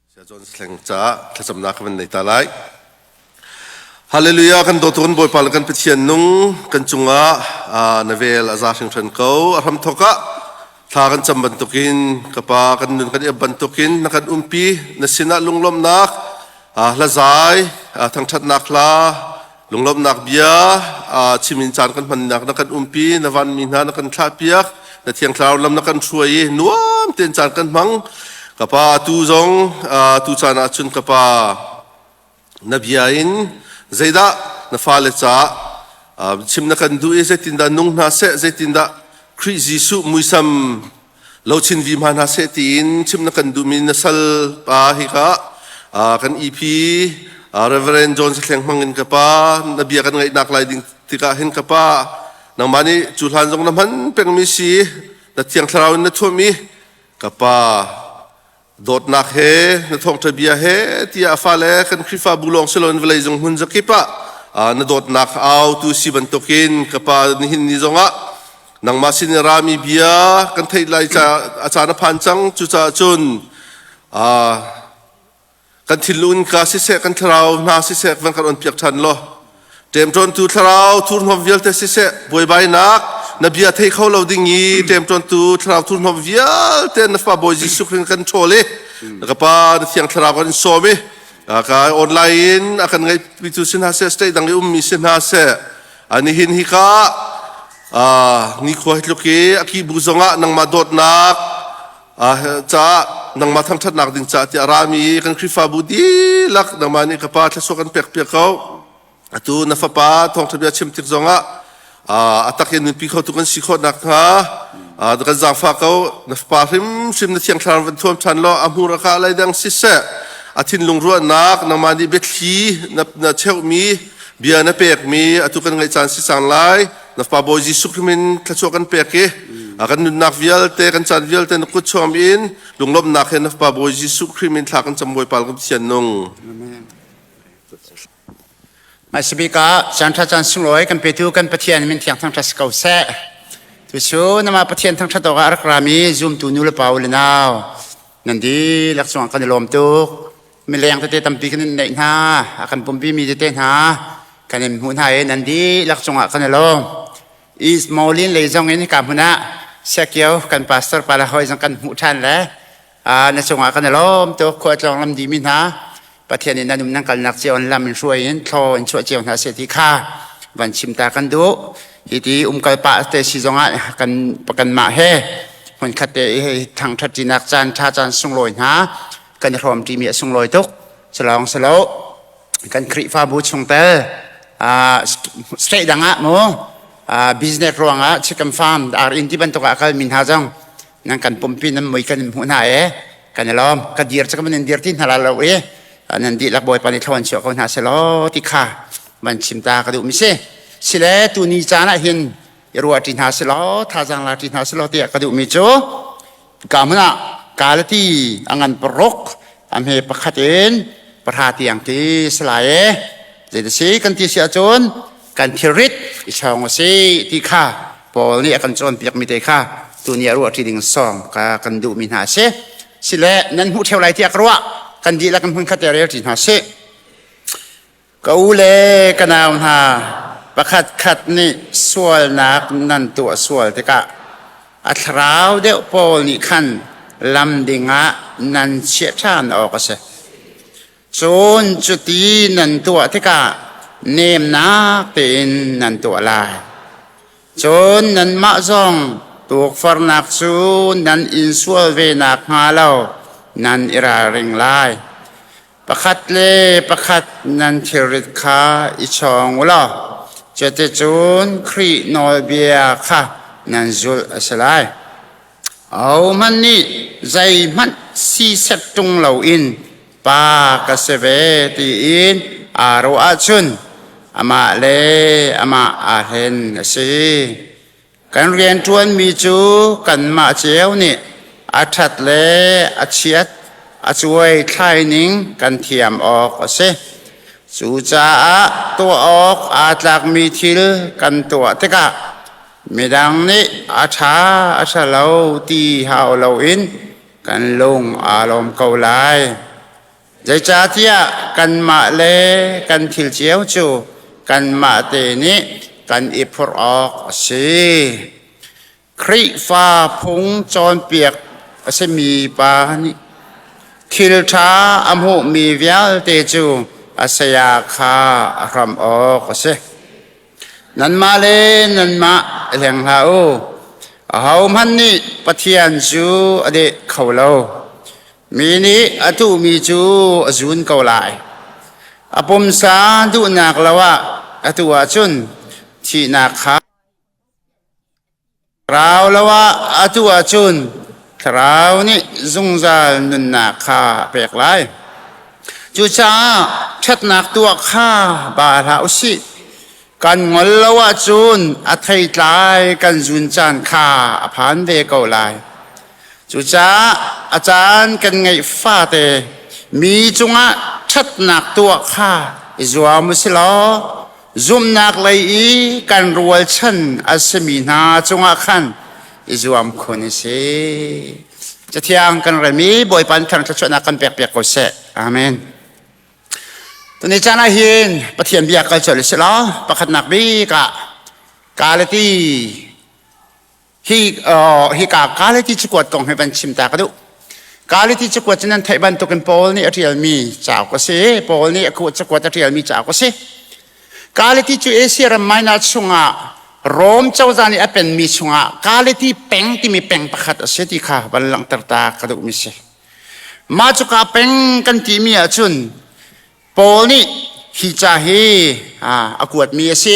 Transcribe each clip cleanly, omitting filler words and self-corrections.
Saya John Thleng caah thlacamnak ka van nei ta lai. Hallelujah kan dawtu kan Bawipa le kan Pathian nung kan cungah na vel a za hringhran ko. A hramthawk ah thla kan cam bantukin ka pa kan nun kan iap bantukin na kan umpi na sinah lunglawmhnak hlazai thangṭhatnak hla Lunglawmhnak bia chimin caan kan hmannak na kan umpi, na vanmi hna na kan thlahpiak, na thiang thlarau lam na kan hruai i nuam tein caan kan hmang. Ka pa tu zong tu caan ah cun ka pa na bia in zeidah na fale caah chim na kan duh i zeitindah nung hna seh, zeitindah Khrih Jesuh muisam lo chin vi hma hna seh tiin chim na kan duhmi na sal pa hika kan EP Reverend John Sahleng hmang in ka pa na bia kan ngaihnak lai ding tikah hin ka pa nangmah nih cu hlan zong na hman pengmi si na thiang thlarau in na thuammi ka pa dawtnak he na thawngṭha bia he tiah a fale kan Khrihfabu lawng si loin vawlei zung hmun zakip ah na dawtnak au tu si bantukin ka pa nihin ni zongah nangmah sin i rami bia kan theih lai ca a caan a phan cang. Cucaah cun kan thinlung ka siseh, kan thlarau hna siseh, van kan on piak ṭhan law ṭemṭawntu thlarau thurhnawm vialte siseh, buaibainak na bia thei kho lo ding i ṭemṭawntu thlarau thurhnawm vialte na fa Bawi Jesuh Khrist kan ṭhawl i na ka pa na thiang thlarau kan in sawm i ka online in a kan ngaihpitu si hna seh, state dang i ummi si hna seh, nihin hi ka nikhua hi tluk i a ki bu zongah nangmah dawtnak caah nangmah thangṭhatnak ding caah tiah rami kan Khrihfabu dihlak nangmah nih ka pa thluachuah kan pek piak ko. Atu na fapa thawngṭha bia chim tik zongah a tak in nunpi khotu kan si khawh nakhnga kan zaangfah ko. Na fapa hrimhrim na thiang thlarau van thuam ṭhan law a hmur a ka lai dang siseh, a thinlung ruahnak nangmah nih biathli na cheuhmi bia na pekmi atu kan ngaih caan si cang lai. Na Fapa Bawi Jesuh Khrist min thluachuah kan pek i kan nunnak vialte, kan caan vialte na kut chuam in lunglawmhnak he na Fapa Bawi Jesuh Khrist min thla kan cam, Bawipa kan Pathian nung. Amen. Hmaisabik ah caan ṭha caan sunglawi kan petu kan Pathian min thiang thangṭhat si ko seh. Tucu namah Pathian thangṭhat awkah a rak rami zumtu nu le pa u le nau nan dihlak cungah kan i lawm tuk. Mileng tete tampi kan in neih hna, a kan pumpi mi tete hna kan in hmuh hna i nan dihlak cungah kan i lawm. East Moline lei zong in hika hmun ah Siakio kan pastor pa le hawi zong kan hmuh ṭhan le na cungah kan i lawm tuk. Khua tlawng lam dimi hna Pathian in nan um nan kalnak cio in lam in hruai in thlaw in chuah cio hna seh ti kha van chim ta kan duh. Hi ti umkal pah te si zongah kan kanmah he hmunkhat te i thangṭhat ṭinak caan ṭha caan sunglawi hna kan i hrawm ṭimi a sunglawi tuk. Culawng silo kan Khrihfabu chungtel state dang ah mu business ruangah chicken farm ar inn ti bantuk ah kal mi hna zong nan kan pumpi nan mui kan in hmuh hna e kan i lawm. Ka dir cu kan in dir ti hna la lo i nan dihlak Bawipa nih thlawn chuah ko hna selaw ti kha van chim ta ka duh mi si. Sile tuni caan ah hin i ruah ṭi hna selaw thazaang la ṭi hna selaw tiah ka duh mi cu ka hmun ah Galati a ngan paruk a hme pakhat in pahra tiang ti si lai e. Zei si kan ti si ahcun kan thilrit i chawng a si ti kha Paul nih a kan cawnpiak mi te kha tuni a ruah ṭi ding sawng ka kan duh mi hna a si. Sile nan hmuh ṭheo lai tiah ka ruah. Kan dihlak in hmunkhat te rel ṭi hna sih. Ka u le ka nau hna, pakhatkhat nih sualnak nan tuah sual tikah a thlarau deuh pawl nih khan lam dingah nan chiah ṭhan awk a si. Cun cuti nan tuah tikah nemnak tein nan tuah lai. Cun nanmah zong tukforhnak cu nan in sual ve nakhnga lo nan i ralring lai. Pakhat le pakhat nan thilrit kha i chawng u law cuticun Khrih nawlbia kha nan zulh a si lai. Ahohmanh nih zeihmanh sisek ṭung loin pa ka si ve tiin aa ruah ahcun amah le amah aa hlen a si. Kan rianṭuanmi cu kanmah cio nih a ṭhat le a chiat a cuai thlaining kan thiam awk a si. Cucaah tuah awk aa tlakmi thil kan tuah tikah midang nih a ṭha a ṭha lo ti hau loin kan lung aa lawm ko lai. Zeicahtiah kanmah le kan thil cio cu kanmah te nih kan i phurh awk a si. Khrihfa phung cawnpiak a simi pa nih thil ṭha a hmuhmi vialte cu a saya kha a hram awk a si. Nanmah le nanmah i hleng hlah u. Ahohmanh nih Pathian cu a deh kho lo. Mi nih a tuhmi cu a zun ko lai. A pumsa duhnak lo ah a tuh ahcun thihnak kha Thlarau lo ah atu ahcun Thlarau nih zungzal nunnak kha a pek lai. Cucaah ṭhatnak tuah kha ba hlah u sih. Kan ngol lo ahcun a theitlai kan zun caan kha a phan ve ko lai. Cucaah a caan kan ngeih fate mi cungah ṭhatnak tuah kha i zuam u si law zumhnak lei i kan rualchan a simi hna cungah khan i zuam khun i si. Cathiang kan relmi Bawipa nih thang thluachuahnak kan pek piak ko seh. Amen. Tuni caan ah hin Pathian bia kal colh si law pakhatnak bik ah Galati Hi hika Galati cakuat kong hi van chim ta ka duh. Galati cakuat cu nan theih bantukin Paul nih a ṭialmi cauk a si. Paul nih a cakuat a ṭialmi cauk a si. Galati cu Asia ram Minor chungah Rom cozah nih a penmi chungah Galati peng timi peng pakhat a si ti kha van langhter ta ka duhmi si. Mah cuka peng kan timi ahcun Paul nih hi ca hi a kuatmi a si.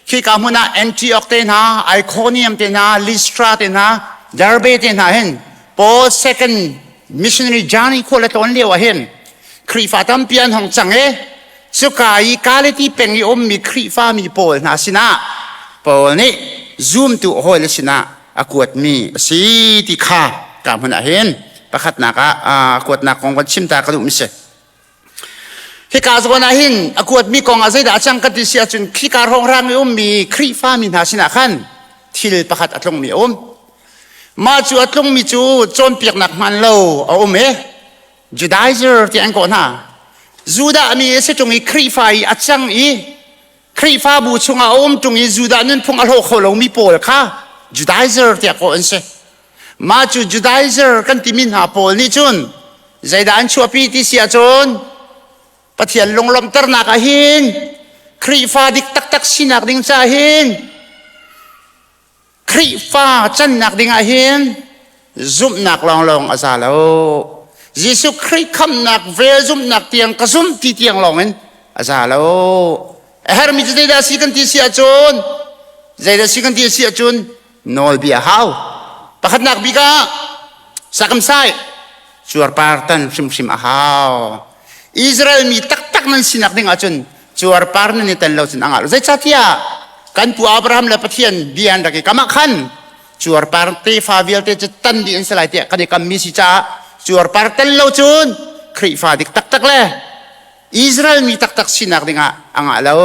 Khika hmun ah Antioch te hna, Iconium te hna, Lystra te hna, Derbe te hna hin Paul second missionary journey khual a tlawn lio ah hin Khrihfa tampi an hong cang i cuka i Galati peng i ummi Khrihfa mi pawl hna sinah Paul nih zumtu hawile sinah a kuatmi a si ti kha ka hmun ah hin pakhatnak ah kuatnak kong van chim ta ka duhmi si. Hika zawn ah hin a kuatmi kong ah zeidah a cang kan ti si ahcun khika hrawnghrang i ummi Khrihfa mi hna sinah khan thil pakhat a tlungmi a um. Mah cu a tlungmi cu cawnpiaknak hmaan lo a um i Judaizer ti an kawh hna. Judah mi a si ṭung i Khrihfa i a cang i Khrihfabu chungah a um ṭung i Judah nunphung a hlaw kho lomi pawl kha Judaizer tiah kawh an si. Mah cu Judaizer kan timi hna pawl nih cun zeidah an chuahpi ti si ahcun Pathian lunglawmhternak ah hin Khrihfa dik taktak sinak ding caah hin Khrihfa cannak ding ah hin zumhnak lawnglawng a za lo. Jesuh Khrih khamhnak vel zumhnak tiang ka zumh ti tiang lawng in a za lo. A hermi cu zeidah si kan ti si ahcun zeidah si kan ti si ahcun nawlbia hau. Pakhatnak bik ah sakamsai cuarpar tan hrimhrim a hau. Israel mi taktak nan sinak ding ahcun cuarpar nan i tan lo cun a ngah lo. Zeicahtiah kan pu Abraham le Pathian bia an rak i kam ah khan cuarpar tefa vialte cu tan dih an si lai tiah kan i kammi si caah cuarpar tan lo cun Khrihfa dik taktak le Israel mi taktak sinak dingah a ngah lo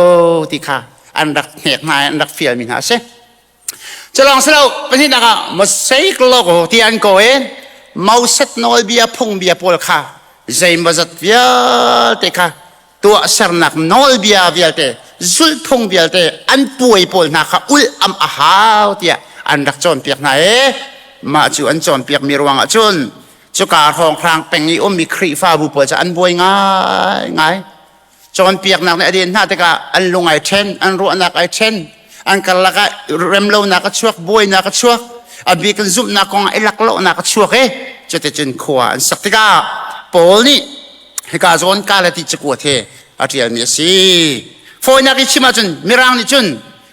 ti kha an rak hnek hna i an rak fialmi hna a si. Culawng si lo pahnihnak ah Mosaic logo ti an ko i Moses nawlbia phungbia pawl kha zeimawzat vialte kha tuahsernak nawlbia vialte zulhphung vialte an puai pawl hna kha ulh am a hau tiah an rak cawnpiak hna i mah cu an cawnpiakmi ruangah cun cuka hrawnghrang peng i ummi Khrihfabu pawl cu an buai ngaingai. Cawnpiaknak nih a den hna tikah an lung ai ṭhen, an ruahnak ai ṭhen, an karlak ah remlonak a chuak, buainak a chuak, a bik in zumhnak kong ah i laklohnak a chuak i cuticun khua an sak tikah Paul nih hika zawn Galati cakuat hi a ṭialmi a si. Fawinak i chim ahcun Mirang nih cun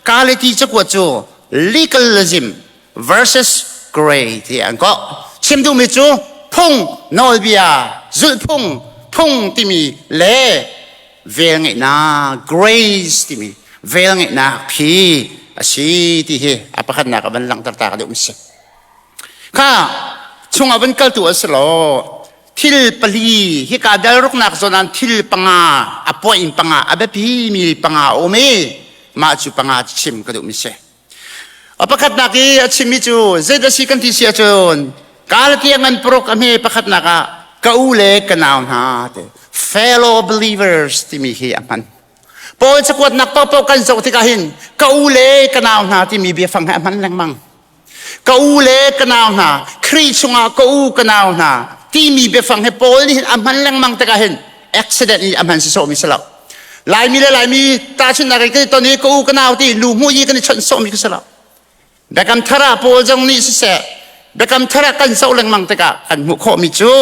Galati cakuat cu legalism versus gray ti an kawh. Chim duhmi cu phung, nawlbia, zulhphung, phung timi le velngeihnak, grace timi velngeihnak phi a si ti hi a pakhatnak a van langhter ta ka duh si. Kha chungah van kaltu a si lo thil pali hika dalruknak zawn ah thil panga a point panga a biapi mi panga a um i mah cu panga chim ka duhmi si. A pakhatnak i a chimmi cu zeidah si kan ti si ahcun Galatia ngan paruk a hme pakhatnak ah ka u le ka nau hna te. Fellow believers timi hi a hman. Paul cakuatnak paohpaoh kan zoh tikah hin ka u le ka nau hna timi biafang hi a hman lengmang. Ka u le ka nau hna, Khrih chungah ka u ka nau hna timi biafang hi Paul nih hin a hman lengmang tikah hin accident i a hman si sawhmi si lo. Laimi le Laimi tahchunhnak in kan i ton i ka u ka nau ti lu hmuh i kan i chawnh sawhmi ka si lo. Biakam thar ah Paul zong nih siseh, Biakam thar ah kan zoh lengmang tikah kan hmuh khawhmi cu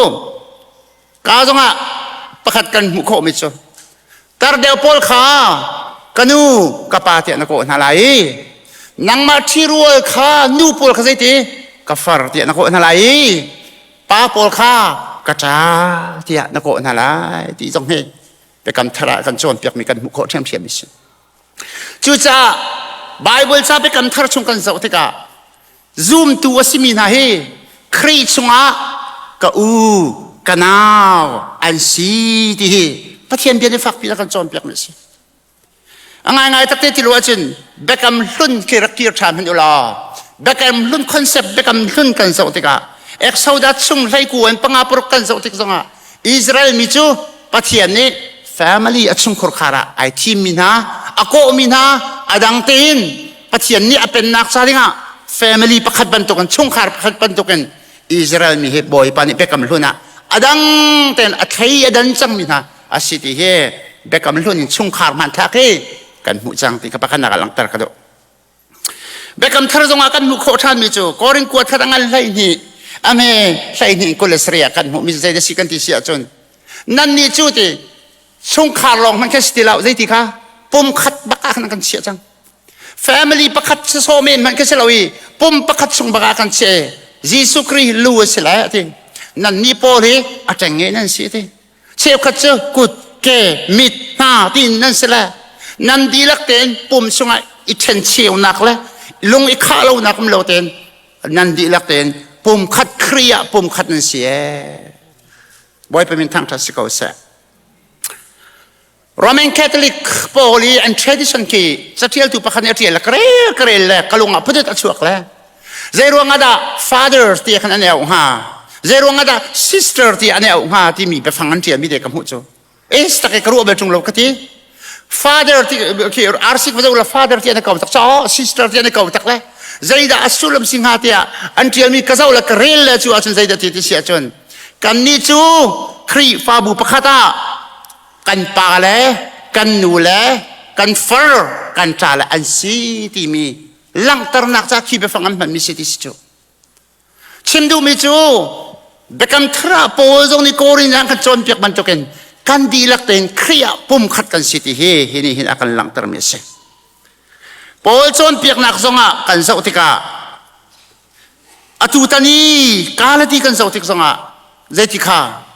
ka zongah pakhat kan hmuh khawhmi cu tar deuh pawl kha ka nu ka pa tiah na kawh hna lai i nangmah ṭhirual kha nu pawl kha zeiti ka far tiah na kawh hna lai i pa pawl kha ka ṭa tiah na kawh hna lai ti zong hi biakam thar ah kan cawnpiakmi kan hmuh khawh ṭhiamṭhiam a si. Cucaah Baibal ca biakam thar chung kan zoh tikah zumtu a simi hna hi Khrih chungah ka u ka nau an si ti hi Pathian bia nih fakpi a kan cawnpiakmi a si. A ngaingai takte ti lo ahcun biakam hlun khi rak kir ṭhan hmanh u law biakam hlun concept biakam hlun kan zoh tikah Exodus chung hleiku in panga paruk kan zoh tik zongah Israel mi cu Pathian nih family a chungkhur khar ah ai thimmi hna a kawhmi hna a dang tein Pathian nih a pennak ca dingah family pakhat bantukin chungkhar pakhat bantukin Israel mi hi Bawipa nih biakam hlun ah a dang tein a thlei a dan cangmi hna a si ti hi biakam hlun in chungkhar hmanthlak hi kan hmuh cang ti kha pakhatnak ah langhter ka duh. Biakam thar zongah kan hmuh khawh ṭhanmi cu Korin kuat khat a ngan 12 a hme 12 27 ah kan hmuhmi zei da si kan ti si ahcun nannih cu ti chungkhar lawng hmanh khan si ti lo zeiti kha pum khat bak ah khan kan chiah cang. Family pakhat si sawh men hmanh kha si lo i pum pakhat chung bak ah kan chiah. Jesuh Khrih lu a si lai a ti. Nannih pawl hi a ṭeng nge nan si a ti. Cheukhat cu kut, ke, mit, hna tiin nan si le nan dihlak tein pum chungah i ṭhencheunak le lung i khah lonak um lo tein nan dihlak tein pum khat Khrih ah pum khat nan si ee. Bawipa min thangṭhat si ko seh. Roman Catholic pawl i an tradition khi caṭialtu pakhat nih a ṭial le ka rel ka rel le ka lung ah phudut a chuak le zei ruang ah dah father ti khan an auh hnga, zei ruang ah dah sister ti an auh hnga timi biafang an ṭialmi te ka hmuh cu es tak ka ruah bel ṭung lo ka ti. Father ti khi RC ka la father ti an ko tak cho, sister ti an ko tak le zeidah a sullam si hnga tiah an ṭialmi ka zoh le ka rel le cu ahcun zeidah ti ti si ahcun kannih cu Khrihfabu pakhat ah kan pa le kan nu le kan far kan ṭa le an si timi langhternak ca khi biafang an hmanmi si ti si cu. Chim duhmi cu biakam thar ah Paul zong nih Korin ah kan cawnpiak bantukin kan dihlak tein Khrih ah pumkhat kan si ti hi hi nih hin a kan langhtermi a si. Paul cawnpiaknak zongah kan zoh tikah atu tan i Galati kan zoh tik zongah zeiti kha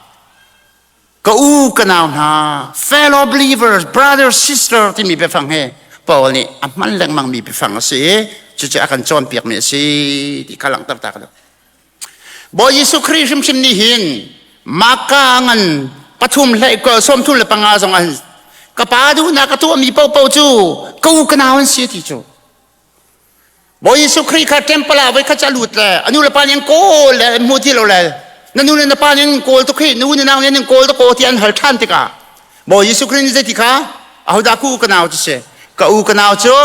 ka u ka nau hna, fellow believers, brother sister timi biafang he Paul nih a hman lengmangmi biafang a si i cucu a kan cawnpiakmi a si ti kha langhter ta ka duh. Bawi Jesuh Khrih hrimhrim nih hin Maka ngan pathum hlei 35 zong ah ka pa duhnak a tuahmi paohpaoh cu ka u ka nau an si ti cu. Bawi Jesuh Khrih kha temple ah voikhat cu a lut le a nu le pa nih an kawl le an hmu ti lo le na nu le na pa nih an kawl tuk hi, nu le nau nih an kawl tuk ko ti an hal ṭhan tikah Bawi Jesuh Khrih nih zeiti kha ahodah ka u ka nau cu si? Ka u ka nau cu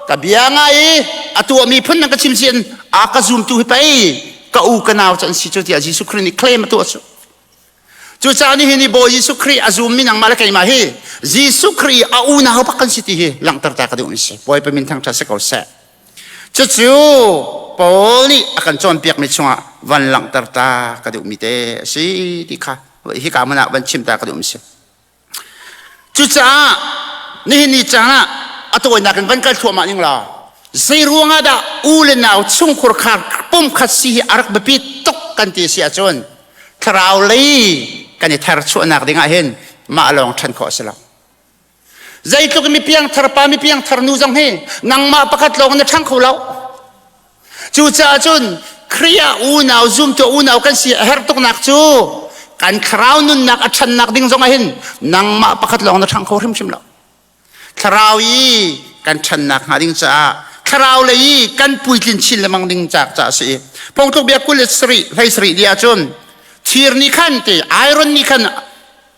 ka bia ngai i a tuahmi phun nan ka chim si in a ka zumtu hi pei ka u ka nau cu an si cu tiah Jesuh Khrih nih claim a tuah cu. Cucaah nihin i Bawi Jesuh Khrih a zummi nangmah le keimah hi Jesuh Khrih a unau bak kan si ti hi langhter ta ka duhmi si. Bawipa min thangṭhat si ko seh. Cucu Paul nih a kan cawnpiakmi chungah van langhter ta ka duhmi te a si ti kha hika hmun ah van chim ta ka duhmi si. Cucaah nihin ni caan ah a tawinak in van kal thluahmah ning law zei ruangah dah u le nau chungkhur khar pumkhat si hi a rak biapi tuk kan ti si ahcun thlarau lei kan i tharchuahnak ding ah hin mah lawng ṭhan khawh a si lo. Zeitluk mi piangthar pa mi piangthar nu zong hi nangmah pakhat lawng na ṭhang kho lo. Cucaah cun Khrih ah unau zumtu unau kan si a herh tuknak cu kan thlarau nunnak a ṭhannak ding zong ah hin nangmah pakhat lawng na ṭhang kho hrimhrim lo. Thlarau i kan ṭhannak hnga ding caah thlarau lei i kan puitlin chin lengmang ding caah a si i Phungtluk bia 27 hlei sarih di ahcun thir nih khan ti iron nih khan.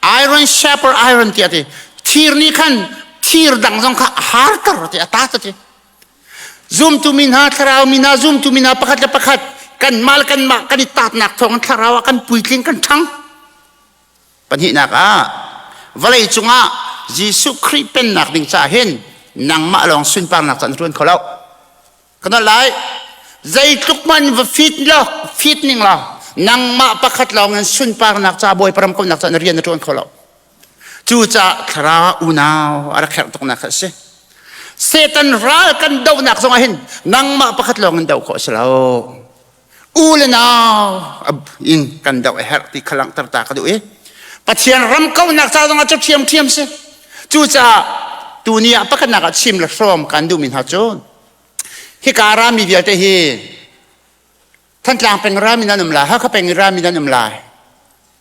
Iron sharper iron tiah ti. Thir nih khan thir dang zong kha a harter ti a ta ti. Zumtu mi hna thlarau mi hna zumtu mi hna pakhat le pakhat kanmah le kanmah kan i tatnak thawng thlarau ah kan puitling kan ṭhang. Pahnihnak ah vawlei cungah Jesuh Khrih pennak ding caah hin nangmah lawng sunparnak caan ṭuan kho lo. Ka nolh lai. Zeitluk hmanh va fit law, fit ning law, nangmah pakhat lawng in sunparnak ca Bawipa ram kauhnak ca na rian na ṭuan kho lo. Cucaah thlarau unau a rak herh tuknak kha a si. Satan ral kan dohnak zongah hin nangmah pakhat lawng in doh khawh a si lo. U le nau in kan doh a herh ti kha langhter ta ka duh i Pathian ram kauhnak ca zongah cu ṭhiamṭhiam si. Cucaah tuni ah pakhatnak ah chim le hrawm kan duhmi hna cu hika rami vialte hi Thantlang peng rami nan um lai, Hakha peng i rami nan um lai,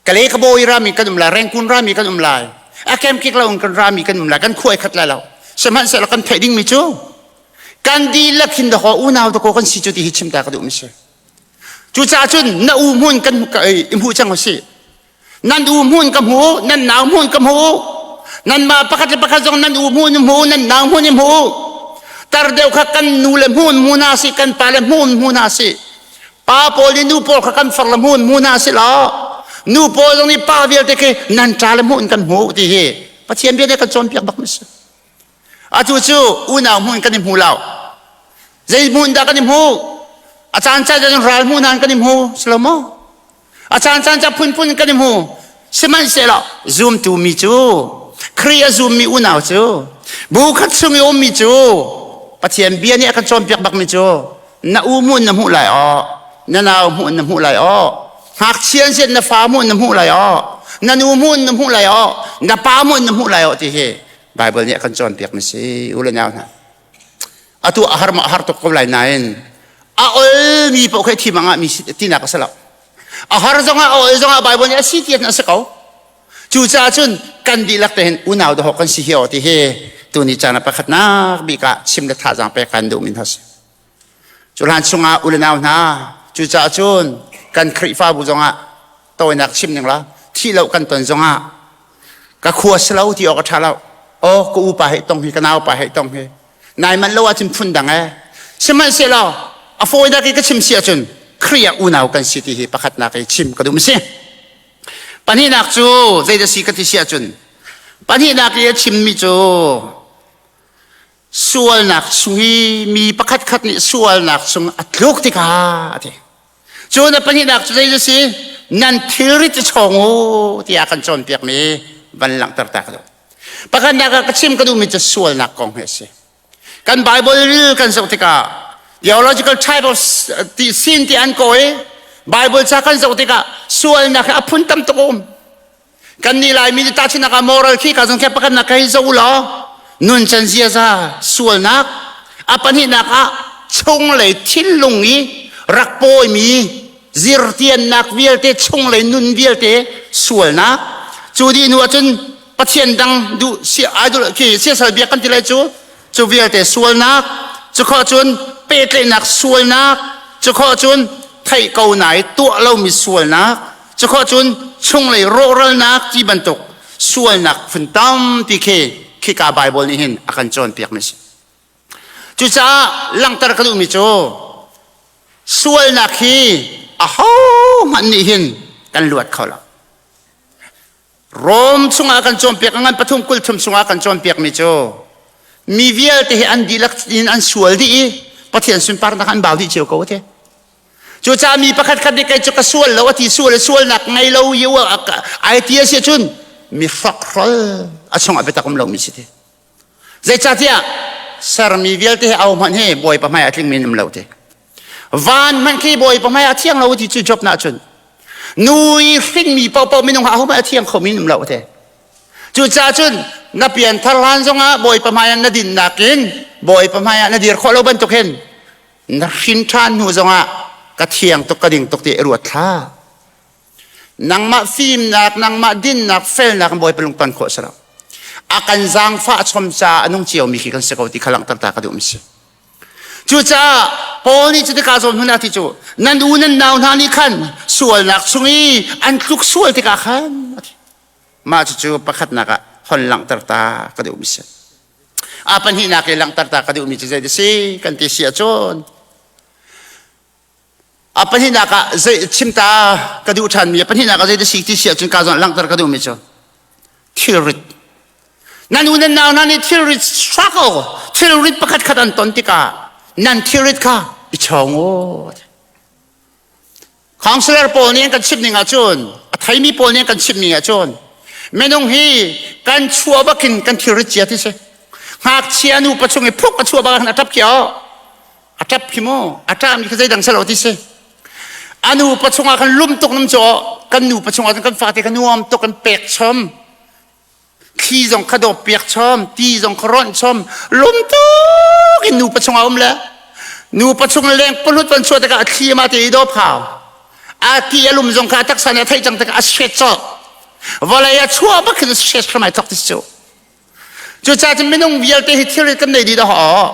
Kale ka bawi rami kan um lai, Rengkun rami kan um lai, a kemkik lo in kan rami kan um lai, kan khuai khat lai lo. Sihmanhsehlaw kan theih dingmi cu kan dihlak hin dakaw unau dakaw kan si cu ti hi chim ta ka duhmi si. Cucaah cun na u hmun kan i hmuh cang usih. Nan u hmun ka hmu, nan nau hmun ka hmu. Nanmah pakhat le pakhat zong nan u hmun hmu, nan nau hmun i hmu. Tar deuh kha kan nu le hmun hmu hna si, kan pa le hmun hmu hna si. Pa pawl nih nu pawl kha kan far le hmun hmu hna si law nu pawl zong nih pa vialte khi nan ṭa le hmun kan hmu ti hi Pathian bia nih kan cawnpiak bak mi si. Atu cu unau hmun kan i hmu lo. Zei hmun dah kan i hmu? A caan caan cun ral hmu hna kan i hmu, si lo maw? A caan caan ca phunphun kan i hmu. Sihmanhsehlaw zumtu mi cu Khrih a zummi unau cu bu khat chung i ummi cu Pathian bia nih a kan cawnpiak bakmi cu na u hmuh na hmuh lai aw na nau hmuh na hmuh lai aw ngakchia an na fa hmuh na hmuh lai aw na nu hmuh na hmuh lai aw na pa hmuh na hmuh lai aw ti hi Bible nih a kan cawnpiak mi si u le nau hna atu a har ma a har tuk ko lai nain a olmi paoh khi thim a ngahmi tinak a si lo a har zongah a ol zongah Bible nih a si ti a si ko cucaah cun kan dihlak te hin unau dahawk kan si hi aw ti hi tuni caan ah pakhatnak bik ah chim le thazaang pek kan duhmi hna si cu hlan chungah u le nau hna cucaah cun kan Khrihfabu zongah tawinak chim ning la thih lo kan ton zongah ka khua si lo ti awk a ṭha lo aw ka upa hei tong hi ka nau pa hei tong hi nai manh lo ahcun phun dang ee sihmanhsehlaw a fawinak i ka chim si ahcun Khrih ah unau kan si ti hi pakhatnak i chim ka duh si pahnihnak cu zeidah si ka ti si ahcun pahnihnak i a chimmi cu sualnak chung i mi pakhat khat nih sualnak chung a tluk tikah a ti cu na pahnihnak cu zei si nan thilrit i chawng u tiah kan cawnpiakmi van langhter ta ka duh Pakhatnak ah ka chim ka duhmi cu sualnak kong hi a si. Kan Bible kan zoh tikah theological type of ti sin ti an kawi Bible ca kan zoh tikah sualnak hi a phun tam tuk um. Kan nih Laimi nih tahchunhnak ah moral khi ka zong khe pakhatnak ka hi zoh u law nuncan ziaza sualnak a pahnihnak ah chunglei thinlung i rak pawimi zirtiannak vialte chunglei nun vialte sualnak cu dih hnu ahcun Pathian dang duh si idol khi siasal biak kan ti lai cu cu vialte sualnak cu khawh cun pehtlaihnak sualnak cu khawh cun theih ko nai tuah lomi sualnak cu khawh cun chunglei rawhralnak ti bantuk sualnak phun tampi khi khika Bible nih hin a kan cawnpiak mi si cucaah langhter ka duhmi cu sualnak hi ahohmanh nih hin kan luat kho lo Rom chungah kan cawnpiak ngan pathum kul thum chungah kan cawnpiakmi cu mi vialte hi an dihlak in an sual dih i Pathian sunparnak an bau dih cio ko te. Cucaah mi pakhat khat nih kei cu ka sual lo a ti sual sualnak ngei lo i ai ti a si cun mi hrokhrol a chungah biatak um lomi si ti. Zeicahtiah sermi vialte hi au hmanh hi Bawipa hmai ah tlingmi an um lo ti. Van hmanh khi Bawipa hmai ah thiang lo ti cu Job na cun nu i hrinmi paohpaoh minung ha ahohmanh a thiang khomi an um lo te. Cucaah cun na pianthar hlan zongah Bawipa hmai ah na dinnak in Bawipa hmai ah na dir khawh lo bantuk hin na hrin ṭhan hnu zongah ka thiang tuk ka ding tuk ti i ruat hlah. Nangmah fimnak, nangmah dinnak, felnak in Bawipa lungton khawh si lo. A kan zaangfah chom caah a nung ciomi khi kan si ko ti kha langhter ta ka duh mi si. Cucaah Paul nih cutikah zawn hmun ah ti cu nan u nan nau hna nih khan sualnak chung i an tluk sual tikah khan a ti. Mah cucu pakhatnak ah hon langhter ta ka duhmi si. A pahnihnak i langhter ta ka duhmi cu zei si kan ti si ahcun a pahnihnak ah zei chim ta ka duh ṭhanmi a pahnihnak ah zei si ti si ahcun ka zawn langhter ka duhmi cu thilrit nan u nan nau hna nih thilrit struggle thilrit pakhat khat an ton tikah nan thilrit kha i chawng u. Counselor pawl nih an kan chimh ning ahcun a theimi pawl nih an kan chimh ning ahcun minung hi kan chuah bakin kan thilrit cia ti si. Ngakchia nu pa chung i phuk a chuah bak a ṭap khi a ṭap khi mu a ṭahmi kha zeidang si lo ti si. A nu pa chungah khan lum tuk nam cu kan nu pa chungah cun kan fate kha nuam tuk kan pek chom. Thli zong kha dawp piak chom, ti zong kha ronh chom, lum tuk in nupa chungah um le nupa chung leng palut van chuah tikah a thli ma te i dawp hau. A ti a lum zong kha a taksa nih a theih cang tikah a shet cawk. Vawlei a chuah bak khin a shet hram ai thok ti cu. Cucaah cun minung vialte hi thilri kan nei dih dah aw.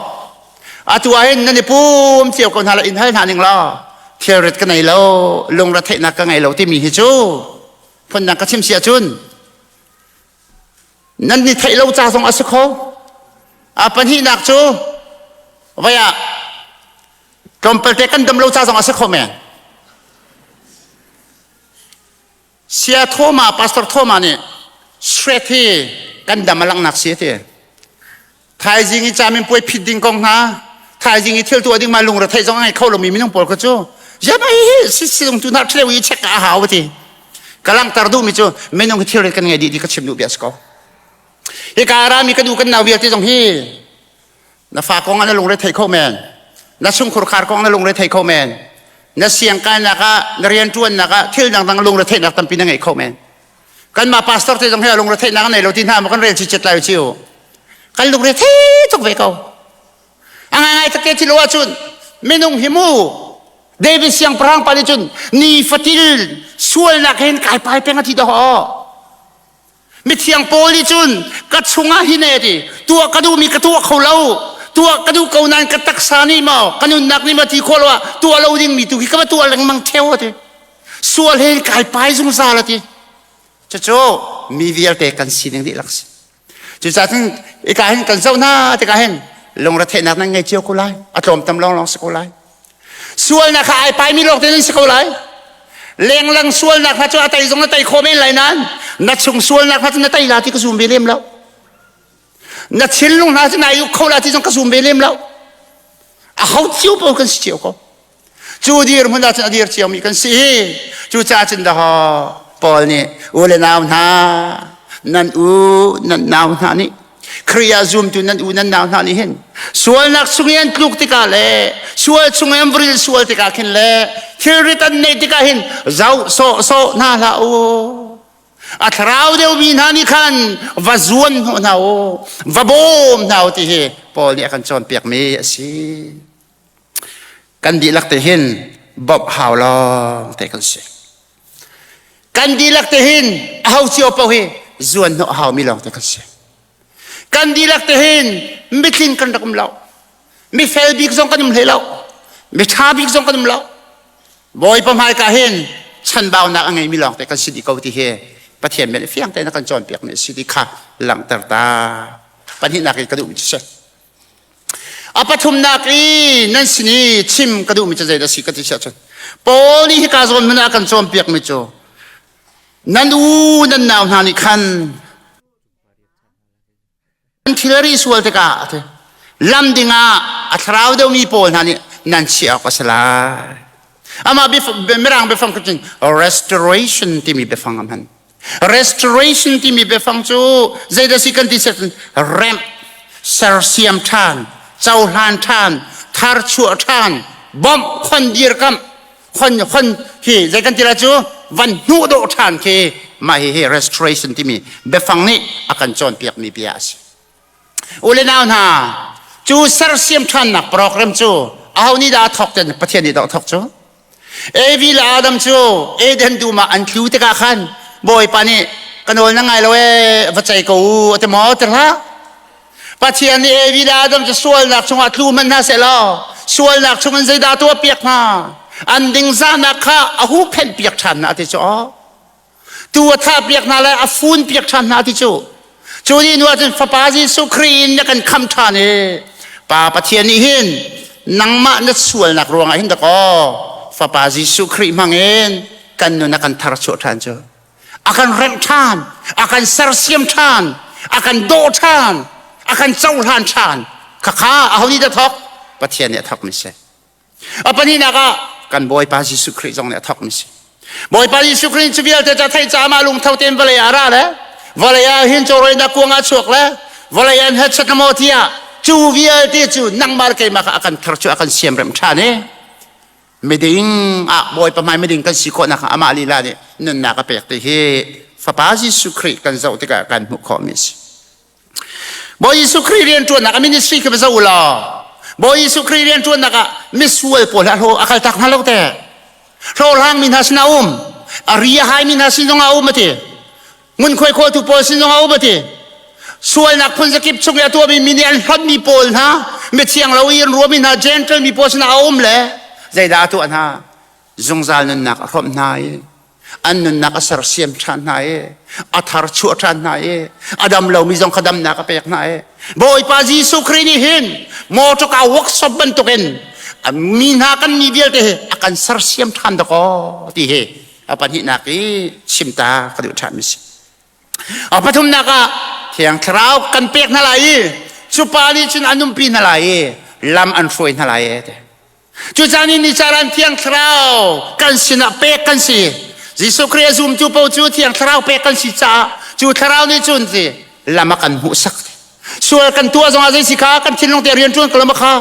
Atu ah hin nan i pum cio ko hna la in hal hna ning law thilrit ka nei lo, lungre theihnak ka ngei lo timi hi cu phundang ka chim si ahcun Nan ni theih lo ca zong a si kho. A pahnihnak cu vai ah tlawmpal te kan dam lo ca zong a si kho men. Sia Thoma, Pastor Thoma nih Shret hi kan dam a langhnak si a ti. Thaizing i camin puai phit ding kong hna, thaizing i thil tuah ding ma lungre theih zong a ngei kho lomi minung pawl kha cu yama hi si silung tu na thleu i check a hau ti. Ka langhter duhmi cu minung hi thilrit kan ngei dih ti ka chim duh bia si ko. Hi ka rami ka du kan nau vialte zong hi na fa kong ah na lungre thei kho men. Na chungkhur khar kong na lungre thei kho men. Na siangkainak ah na rianṭuannak ah thil dangdang lungre theihnak tampi na ngei kho men. Kanmah pastor te zong hi lungre theihnak nei lo ti hna maw kan rel chichet lai chiu. Kan lungre thei tuk ve ko. A ngai ngai takte thil ahcun minung hi mu David siangpahrang pa nih cun ni fatil sualnak hin kai pai peng a ti dah Mithiang Paul nih cun ka chungah hi ne ti tuah ka duhmi ka tuah kho lo tuah ka duh ko nain ka taksa nih maw ka nunnak nih maw ti khawh lo ah tuah lo dingmi tu hi ka va tuah lengmang theo a ti sual he kai pai zungzal a ti cucu mi vialte kan sining dihlak si cucaah cun ika hin kan zoh hna tikah hin lungretheihnak nan ngei cio ko lai a tlawmtam lawnglawng si ko lai sualnak kha ai paimi lawng te nan si ko lai lenglang sualnak kha cu a tei zong na tei khawh men lai nain na chung sualnak kha cu na tei la ti ka zum ve lem lo na thinlung hna cu nai uk kho la ti zong ka zum ve lem lo a ho cio paoh kan si cio ko Cu dirhmun ah cun a dir ciomi kan si. Cucaah cun dahawh Paul nih u le nau hna nan u nan nau hna nih Khrih ah zumtu nan u nan nau hna nih hin sualnak chung i an tluk tikah le sual chung i an vril sual tikah khin le thilrit an neih tikah hin zoh sawh sawh hna hlah u. A thlarau deuhmi hna nih khan va zuan hnawh hna u, va bawm hna u ti hi Paul nih a kan cawnpiakmi a si. Kan dihlak te hin bawmh hau lawng te kan si. Kan dihlak te hin a ho cio paoh hi zuan hnawh haumi lawng te kan si. Kan dihlak te hin mitling kan rak um lo. Mifel bik zong kan um hlei lo. Miṭha bik zong kan um lo. Bawipa hmaika hin chanbaunak a ngeimi lawng te kan si dih ko ti hi Pathian bia nih fiang tein a kan cawnpiakmi a si ti kha langhter ta. Pahnihnak in ka duhmi cu si. A pathumnak i nan sin i chim ka duhmi cu zeidah a si ka ti si ahcun Paul nih hika zawn hmun ah a kan cawnpiakmi cu nan u nan nau hna nih khan an thilri sual tikah lam dingah a thlarau deuhmi pawl hna nih nan chiah awk a si lai. Amah mirang biafang cun restoration timi biafang a hman. Restoration timi biafang cu zeidah si kan ti set remh, sersiam ṭhan, cohlan ṭhan, tharchuah ṭhan, bawmh, khon dirkamh, khon khon hi zei kan ti la cu van hnuh dawh ṭhan khi mah hi hi restoration timi biafang nih a kan cawnpiakmi bia a si. U le nau hna, cu sersiam ṭhannak program cu aho nih dah a thawk ten Pathian nih dah a thawk cu? Evi le Adam cu Eden dum ah an tlu tikah khan Bawipa nih ka nawl na ngai lo ee va cei ko u a ti maw ti hlah. Pathian nih Evi le Adam cu sualnak chungah tlu hmanh hna seh law sualnak chungin zeidah tuah piak hna an dingzahnak kha a huhphenh piak ṭhan hna a ti cu aw. Tu a thah piak hna le a fun piak ṭhan hna ti cu. Cu ni hnu ahcun Fapa Jesuh Khrih in na kan khamh ṭhan i Pa Pathian nih hin nangmah na sualnak ruangah hin dakaw Fapa Jesuh Khrih hmangin kan nun a kan tharchuah ṭhan cu. A kan remh ṭhan, a kan sersiam ṭhan, a kan dawh ṭhan, a kan cohlan ṭhan. Khakha aho nih dah thawk? Pathian nih a thawkmi si. A pahnihnak ah kan Bawipa Jesuh Khrih zong nih a thawkmi si. Bawipa Jesuh Khrih cu vialte ca theih caah mah lungtho tein vawlei ah a ra le vawlei ah hin cawrawinak kuang ah chuak le vawlei an hetchat na maw tiah cu vialte cu nangmah le keimah kha a kan thar cu a kan siamrem ṭhan i miding ah Bawipa hmai miding kan si khawhnak amah lila nih nunnak a pek ti hi Fapa Jesuh Khrih kan zoh tikah kan hmuh khawhmi a si. Bawi Jesuh Khrih rianṭuannak a ministry khi va zoh u law Bawi Jesuh Khrih rianṭuannak ah misual pawl hi a hlaw a kaltak hna lo te. Hlawhhlang mi hna sinah a um. A ri a hai mi hna sin zongah a um a ti. Ngunkhuai khawltu pawl sin zongah a um a ti. Sualnak phun zakip chung i a tuahmi mi nih an hlonhmi pawl hna, mithiang lo i an ruahmi hna, Gentile mi pawl sinah a um le zeidah a tuah hna? Zungzal nunnak a hrawmh hna i an nunnak a sersiam ṭhan hna i a thar chuah ṭhan hna i a dam lomi zong kha damnak a pek hna i Bawipa Jesuh Khrih nih hin motor workshop bantukin mi hna kan mi vialte hi a kan sersiam ṭhan dakaw ti hi a pahnihnak i chim ta ka duh ṭhan mi si. A pathumnak ah Thiang Thlarau kan pek hna lai i cu pa nih cun an umpi hna lai i lam an hruai hna lai e ti. Cucaah ni caran Thiang Thlarau kan sinah pek kan si. Jesuh Khrih a zumtu paoh cu Thiang Thlarau pek kan si caah cu Thlarau nih cun ti lam a kan hmuhsak. Sual kan tuah zongah zei si kha kan thinlung te rian ṭuan ko lam kha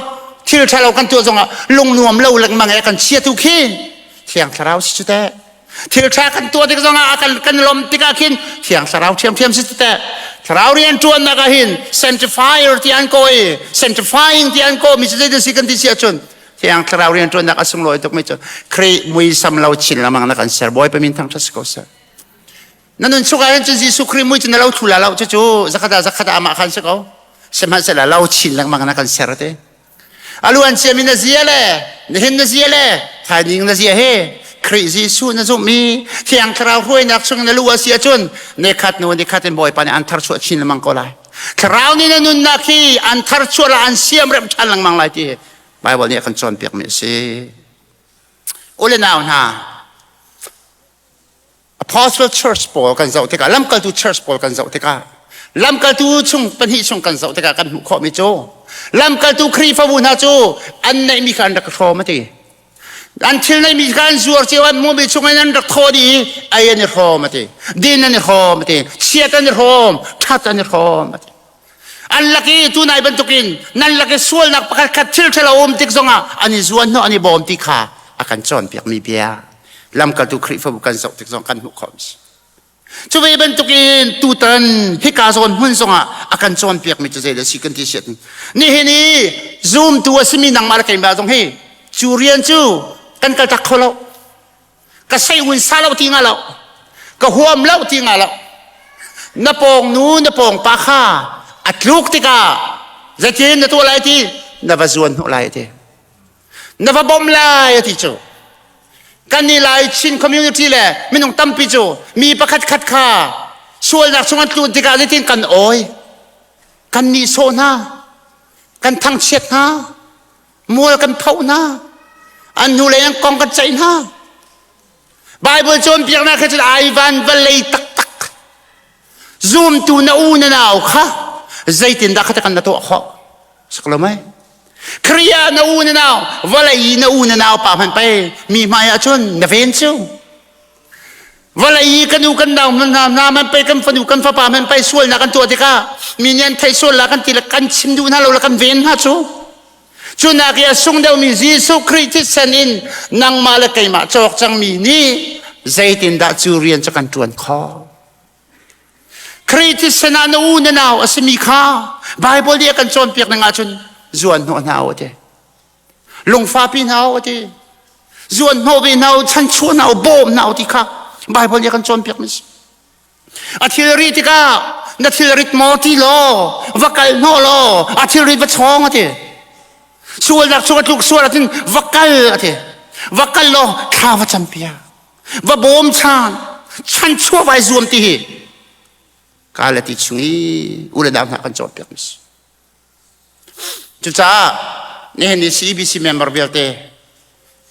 thil ṭha lo kan tuah zongah lungnuam lo lengmang e kan chiatu khi Thiang Thlarau si cu teh. Thil ṭha kan tuah tik zongah kan kan lawmh tikah khin Thiang Thlarau ṭhiamṭhiam si teh. Thlarau rian ṭuannak ah hin sanctifier ti an kaw i sanctifying ti an kaw mi cu zeidah si kan ti si ahcun Thiang Thlarau rian ṭuannak a sunglawi tuk mi cu Khrih muisam lo chin lengmang na kan ser Bawipa min thangṭhat si ko seh. Na nun chung ah hin cun Jesuh Khrih mui cu na lo thlu la lo cucu zakhat ah zakhat ah amah khan si ko. Sihmanhsehlaw lo chin lengmang na kan ser te. A luan ciami na zia le nihin na zia le thaizing na zia he Khrih Jesuh na zumh i Thiang Thlarau hruainak chung na lu a si ahcun nikhat hnu nikhat in Bawipa nih an tharchuah chin lengmang ko lai. Thlarau nih na nunnak hi an tharchuah la an siamremh ṭhan lengmang lai ti Bible nih a kan cawnpiakmi a si. U le nau hna, Apostle Church pawl kan zoh tikah lamkaltu church pawl kan zoh tikah lamkaltu chung pahnih chung kan zoh tikah kan hmuh khawhmi cu lamkaltu Khrihfabu hna cu an neihmi kha an rak hrawm a ti an thil neihmi kha an zuar cio an hmuhmi chung in an rak thaw dih i ei an i hrawm a ti din an i hrawm a ti chiat an i hrawm ṭhat an i hrawm a ti an lak i tunai bantukin nan lak i sualnak pakhat khat thil ṭhalo um tik zongah an i zuan hnawh an i bawm ti kha a kan cawnpiakmi bia lamkaltu Khrihfabu kan zoh tik zong kan hmuh khawh si cu ve bantukin tutan hika zawn hmun zongah a kan cawnpiakmi cu zeidah si kan ti siat nihin i zumtu a simi nangmah le keimah zong hi cu rian cu kan kaltak kho lo ka sei un sa lo ti nga lo ka huam lo ti nga lo na pawng nu na pawng pa kha a tluk tikah zeitin na tuah lai ti na va zuan hnawh lai ti na va bawmh lai ti cu kan ni lai Chin community le minung tampi cu mi pakhat khat kha sualnak chung an tlun tikah zeitin kan awi kan nihsawh hna kan thangchiat hna mual kan phoh hna an hnulei an kong kan ceih hna Bible cawnpiaknak he cun ai van vawlei taktak zumtu na u na nau kha zeitindah kha kan na tuah khawh sak lo mei Khrih ah na u na nau vawlei na u na nau pa hmanh pei mi hmai ah cun na ven cu vawlei i kan u kan nau hna hna man pei kan fanu kan fapa man pei sualnak kan tuah tikah mi nih an theih sual la kan ti le kan chim duh hna lo le kan ven hna cu cu nak i a sung deuhmi Jesuh Khrih thisen in nangmah le keimah cawk cangmi nih zeitindah cu rian cu kan ṭuan khawh Khrih thisen ah na u na nau a simi kha Bible nih a kan cawnpiak ning ahcun zuan hnawh hna u ti lungfapi hna u ti zuan hnawh ve hna u chanchuah hna u bawm hna u ti kha Bible nih a kan cawnpiak mi si a thilri tikah na thilrit maw ti law va kal hnawh law a thilrit va chawng a ti sualnak chung a tluk sual ahcun va kal a ti va kal law thla va campiak va bawm chan. Chanchuah vai zuam ti hi Galati chung i u le nau hna kan cawnpiak mi si. Cucaah nihin ni CBC member vialte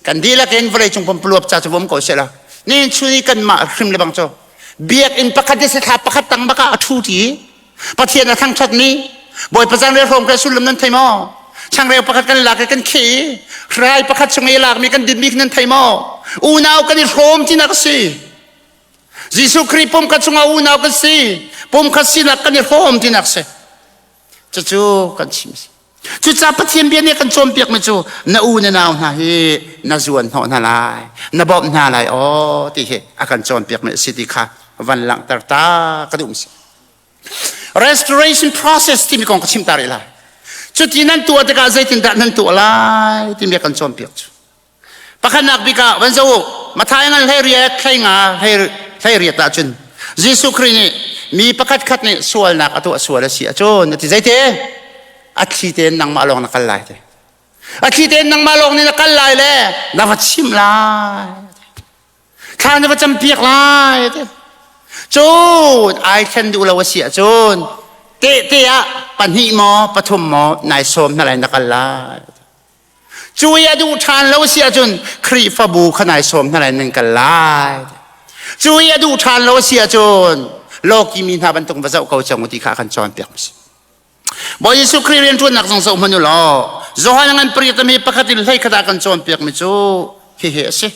kan dihlak in vawleicung pumpuluap ca cu um ko seh la nihin chun i kanmah hrim le bang cu biakinn pakhat i thla pakhat tang bak ah a ṭhu ti Pathian a thangṭhat mi Bawipa zanriah hrawm kha sullam nan thei maw? Changreu pakhat kan lak i kan kheh i hrai pakhat chung i lakmi kan dinmi nan thei maw? Unau kan i hrawm tinak a si. Jesuh Khrih pumkhat chungah unau kan si. Pumkhat sinak kan i hrawm tinak si. Cucu kan chim si. Cucaah Pathian bia nih kan cawnpiakmi cu na u na nau hna hi na zuan hnawh hna lai, na bawmh hna lai aw ti hi a kan cawnpiakmi a si ti kha van langhter ta ka duh si. Restoration process timi kong ka chim ta rih lai. Cuti nan tuah tikah zeitindah nan tuah lai timi a kan cawnpiak cu. Pakhatnak bik ah van zoh u Matthai ngan hlei riat hlei nga hlei riat ah cun Jesuh Khrih nih mi pakhat khat nih sualnak a tuah sual a si ahcun a ti zeite a thli tein nangmah lawng na kal lai te a thli tein nangmah lawng nih na kal lai le na va chimh lai thla na va campiak lai te cun ai thlen duh lo a si ahcun tehte ah pahnih maw pathum maw nai sawm hna lai na kal lai Cu i a duh ṭhan lo si ahcun Khrihfabu kha nai sawm hna lai nan kal lai. Cu i a duh ṭhan lo si ahcun lawki mi hna bantuk va zoh ko cang u ti kha a kan cawnpiak si. Bawi Jesuh Khrih rianṭuannak zong zoh hmanh u law Johan ngan pariat mi pakhat in hlei khat ah kan cawnpiak mi cu hihi a si.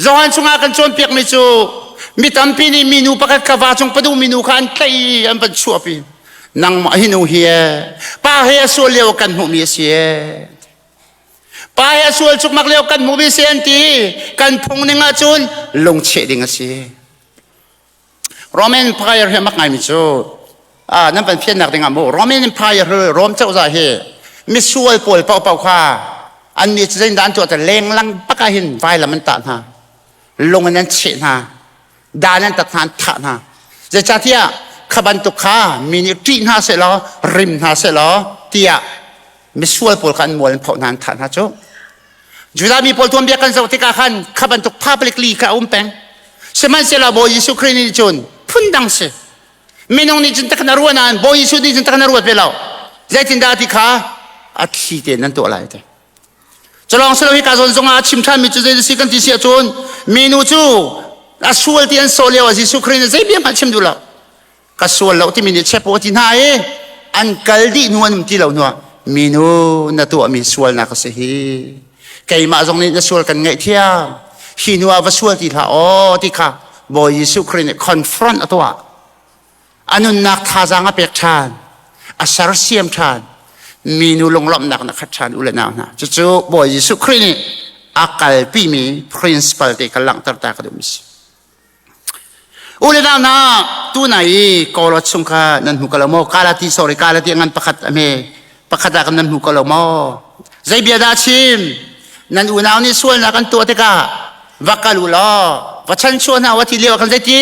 Johan chungah kan cawnpiakmi cu mi tampi nih minu pakhat kha va cung padu minu kha an tlaih i an van chuahpi. Nangmah hi nu hi e, pa he a sual lio kan hmuhmi a si e. Pa he a sual cukmak lio kan hmuhmi a si an ti. Kan phung ning ahcun lungcheh ding a si. Roman Empire hi mak ngaimi cu ah nan van fiannak ding ah mu Roman Empire hi Rom cozah hi misual pawl paohpaoh kha an nih cu zeitindah an tuah te lenglang bak ah hin vailam an tah hna lung in an cheh hna dan an tat hna an thah hna zeicahtiah kha bantuk kha mi nih ṭih hna sehlaw rim hna sehlaw tiah misual pawl kha an mual an phoh hna an thah hna cu Judah mi pawl tuanbia kan zoh tikah khan kha bantuk publicly kha a um peng. Sihmanhsehlaw Bawi Jesuh Khrih nih cun phundang si. Minung nih cun takhan a ruah nain Bawi Jesuh nih cun takhan a ruat ve lo. Zeitindah ti kha a thli tein nan tuah lai te. Culawng silo hi ka zawn zongah a chim ṭhanmi cu zei si kan ti si ahcun minu cu a sual ti an sawh lio ah Jesuh Khrih nih zei bia hmanh chim duh lo. Ka sual lo timi nih chepo a ti hna i an kal dih hnu an um ti lo hnuah minu na tuahmi sualnak a si hi keimah zong nih na sual kan ngaihthiam hi hnu ah va sual ti hlah aw ti kha Bawi Jesuh Khrih nih confront a tuah a nunnak thazaang a pek ṭhan a sersiam ṭhan minu lunglawmhnak na khat ṭhan u le nau hna cucu Bawi Jesuh Khrih nih a kalpimi principle te kha langhter ta ka duhmi si U le nau hna, tunai i Kawlawt chung kha nan hmu ko lo maw? Kalati sorry, Kalati ngan pakhat a hme. Pakhat ah kan nan hmu ko lo maw? Zei bia dah chim? Nan unau nih sualnak an tuah tikah va kal u law va chanchuah hna u ti lio ah khan zeiti?